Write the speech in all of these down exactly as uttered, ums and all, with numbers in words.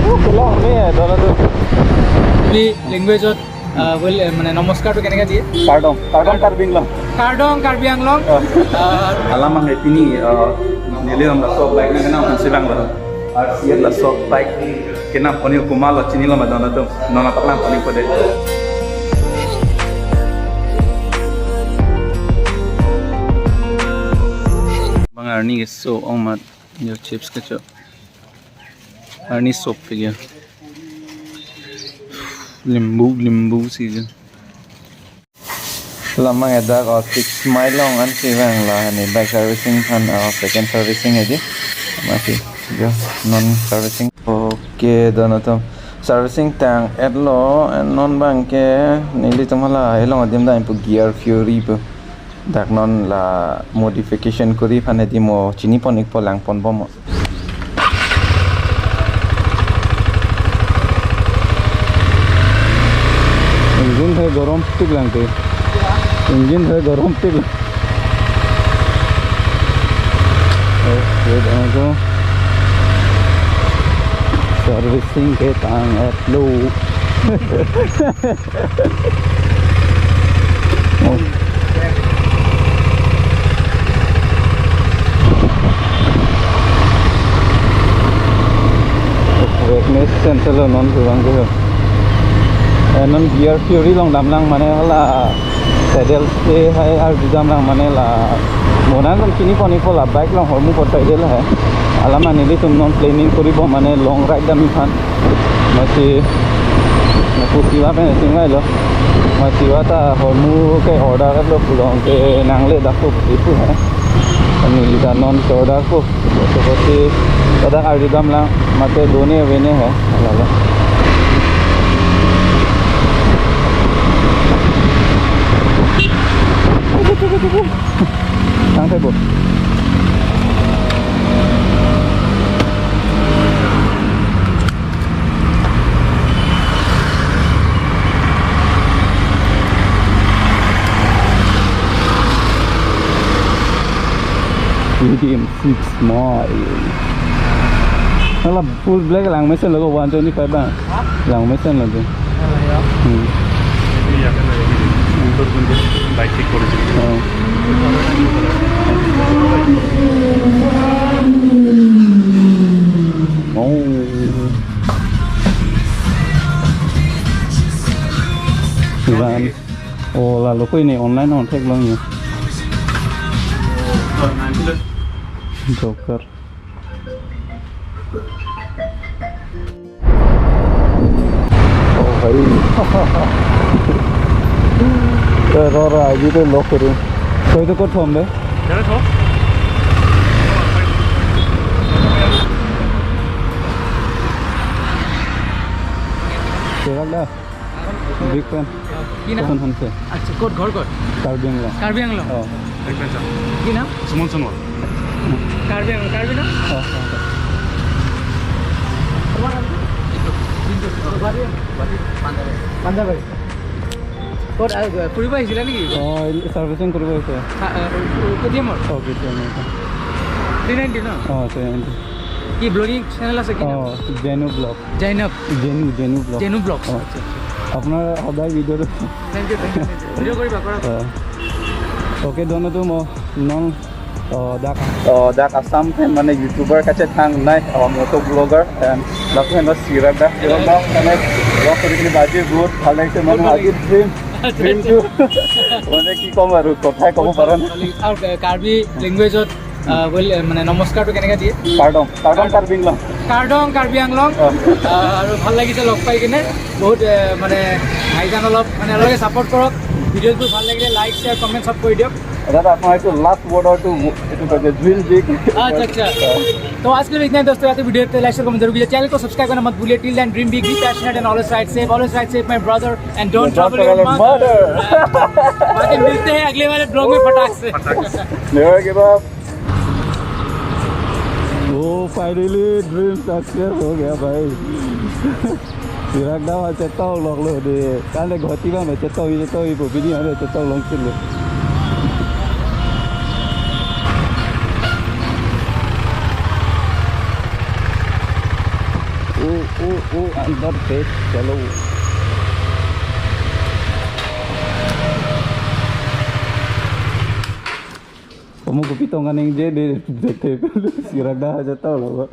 Long me, dolo tu. Hindi language ot, ah, well, eh, মানে নমস্কাৰটো কেনেকে দিয়ে? Kardom, kardom Karbi Anglong. Kardom Karbi Anglong। O. Ah, alam ang epini, ah, neli lam laso bike na kenam hansi bang lo. Ar siat laso bike kenam poni kumalo chinilo ma dolo tu. Non apaklang poni pode. Bang arni keso-ong amat yo chips kecho. Arni sop ke ya. Limbu, limbu si ya. Lamang edak o six mile along ansi vang la hani bike servicing aphan, o second servicing edi. Masi ya non servicing. Okay, dolo tu servicing tang-etlo, non bang ke nelitum hala elong adim dam pu Gear Fury pu. Dak non la modification kuri aphan edi mo chini pon ikpo lang pon bom. Engine thai gorom tik lang te. Engine thai gorom tik lang. Okay, dolo tu servicing ke tang-etlo. Oh. Brake machine selo non kurang ke. Eh, non Gear Fury along damlang mane hala pedal stay hai arju damlang mane la. Mo nangtum chini pon ikpo la bike along hormu pot pedal hai. Alam nelitum non planning kuri bom mane long ride dam aphan. Masi, na pusi wa pen sing lo. Masi wa ta hormu ke order lo pulo ke nangle dak ko pusi pu hai. Neli ta non ke order ko. Seperti pada hari damlang mate done vene hai. Lalo. Tang thai bo. Medium six mile. Hala full black lang mesen lo ko one twenty five bang. Ha? Lang mesen lo ko. Hala ya. Hmm. Ini ya kan lagi. Hmm. Motor pun dia baik sih kalau jadi. Oh. Oh. Ivan. Oh, lalo ko ini online on theklong ya. Joker. Oh, bhai. Eh, ro, ro, aji to lock kore. Koi to kot thom be? Jara thom. Cherak da. Big fan. কি নাম? কোনখন হৈছে? আচ্ছা, ক'ত ঘৰ ক'ত? কাৰ্বি আংলং। কাৰ্বি আংলং। অ। কি নাম? সুমন সোণোৱাল। কাৰ্বি আংলং, কাৰ্বি নাম? অ, অ। তোমাৰ নামটো? জিন্টু। জিন্টু। গুৱাহাটী? গুৱাহাটী। পাঞ্জাবাৰী। পাঞ্জাবাৰী। ক'ত, আ, ফুৰিব আহিছিলা নেকি? অ, এই চাৰ্ভিচিং কৰিব আহিছে। আ, আ, কে টি এমৰ? অ, কে টি এমৰ। থ্ৰী নাইণ্টি ন? অ, থ্ৰী নাইণ্টি। কি ব্লগিং চেনেল আছে? কি নাম? অ, জেনু ব্লগ। জেনব। জেনু, জেনু ব্লগ। জেনু ব্লগছ। অ। আচ্ছা, আচ্ছা। আপোনাৰ সদায় ভিডিঅ'টো। Thank you, thank you, thank you। ভিডিঅ' কৰিবা, কৰা। অ। Okay, dono tu mo non, O, dak, O, dak Assam pen mane YouTuber kachethang nai, O, moto vlogger and lapu pen lo Chirag da, Chirag da mane vlog kori kene baji bahut bhal lagise, mane বহুত ভাল আজি লাগিছে। Dream, আচ্ছা, dream আচ্ছা। To mane ki kom aru kothai kobo paron. আৰু, এ, কাৰ্বি লেংগুৱেজত আহ, well, এ, মানে নমস্কাৰটো কেনেকে দিয়ে? Kardom, kardom Karbi Anglong। Kardong কাৰ্বি আংলং। অ। আহ, আৰু ভাল লাগিছে লগ পাই কিনে। বহুত, এ, মানে ভাইজান অলপ মানে আপোনালোকে ছাপোৰ্ট কৰক। ভিডিঅ'বোৰ ভাল লাগিলে লাইক, শ্বেয়াৰ, কমেণ্ট চব কৰি দিয়ক। দাদা, আপোনাৰ এইটো লাষ্ট ৱৰ্ড হয়তো এইটো কয় যে জুইল বিগ। আচ্ছা, আচ্ছা। অ। तो आज के लिए इतना ही दोस्तों, या तो वीडियो को लाइक, शेयर, कमेंट जरूर कीजिए। चैनल को सब्सक्राइब करना मत भूलिए। Till then, dream big, be passionate and always ride safe। Always ride safe, my brother, and don't travel your mother। बाकी मिलते हैं अगले वाले ब्लॉग में फटाक से। Never give up। Oh, finally, dream success हो गया भाई। Chirag da ma chetong lok lo de. Kan le ghoti ba ma chetong, chetong, ipo bini ane chetong long chilo. Oh, Oh, oh, under bridge, chalo. Kamu kopi tong kaningje de, de, de, de, sirak dah aja tahu lo.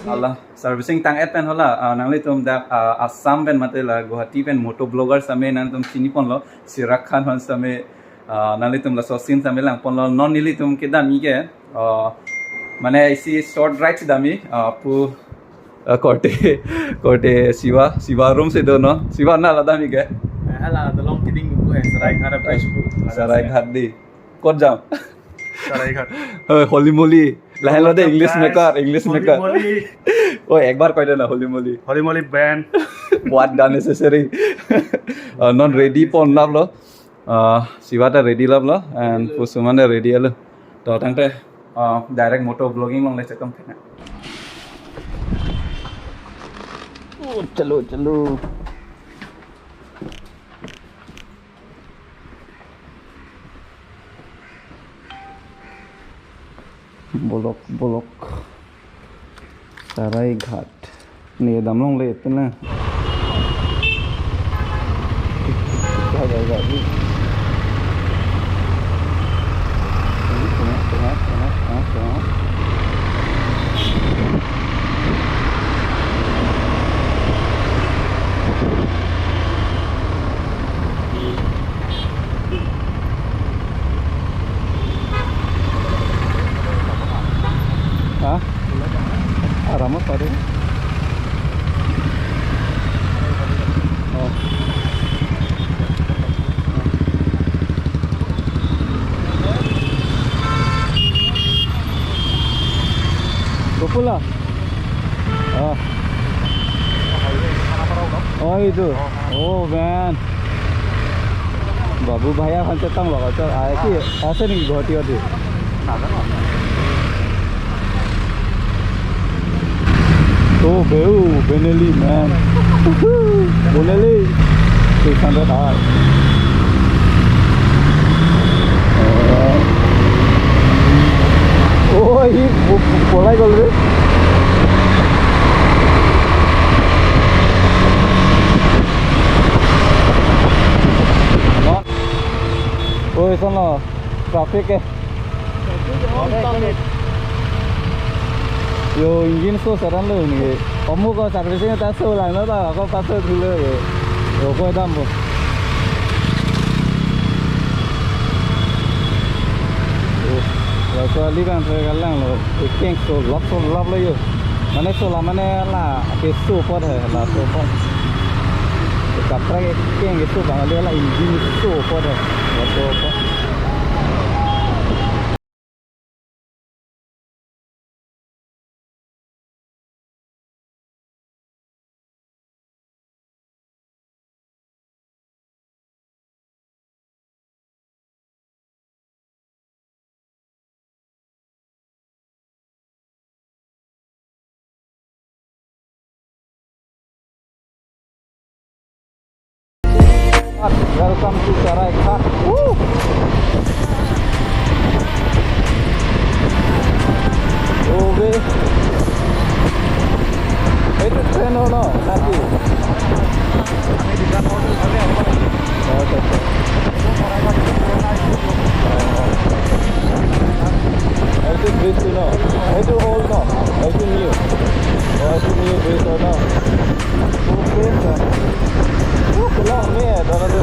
Allah, servicing tang-et pen hala, ah, nanglitum dak, ah, Assam pen mate la Guwahati pen moto blogger same nangtum chini ponlo, Sirak Khan hon same, ah, nanglitum laso scene same lang ponlo, non nelitum kedam-i ke, ah, mane isi short ride damji, ah, pu, ah, korte, korte Siva, Siva room si do non, Siva na la damji ke? Hala, the long kidding buku hai, Saraighat bridge buku. Saraighat di. Kot jam? Saraighat. Eh, holy moly. Lahelo de English maker, English maker. Holy moly. Oh, ek bar koi de na, holy moly. Holy moly band. What the necessary? Uh, non ready pon lap lo. Uh, Siva ta ready lap lo. And Kusuma ta ready lo. To tangte, uh, direct moto vlogging along le chetom thena. Oh, chalo, chalo. Bolok, bolok. Saraighat. Ne damlongle pen na. Saraighat. Ha? Aram apa tu? Oh. Gopula. Oh. Oh, itu. Oh, man. Babu Bhaiya aphan chetong lo, kachor. Ah, ki, ase niki Guwahati odi? Oh, beu, Benelli, man. Benelli. Six hundred R. Oh, hi, po-, po-, polai gol re. Oi, sono, traffic eh. Yo, engine so sudden lo ni. Omu ko servicing ta so lang na ta, ko paso thulo yo. Yo, ko dam bo. Yo, laso ali bang thek lang lo. Ekeng so lap so lap lo yo. Mane so la mane la ke so pot hai, laso pot. Kapra ekeng ke so bang ali la engine so pot hai. Laso pot. Welcome to Saraighat. Woo! Okay. Itu train ho, no? Nanti. Acha, acha. Acha, bridge tu, no? Acha, old, no? Acha, new? Oh, acha, new bridge, no? Okay, sir. Oh, long me, eh, dona tu.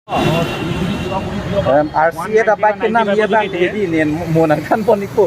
Em, R C A ta bike kenam abang hedi nen mo nangthan pon ikpo.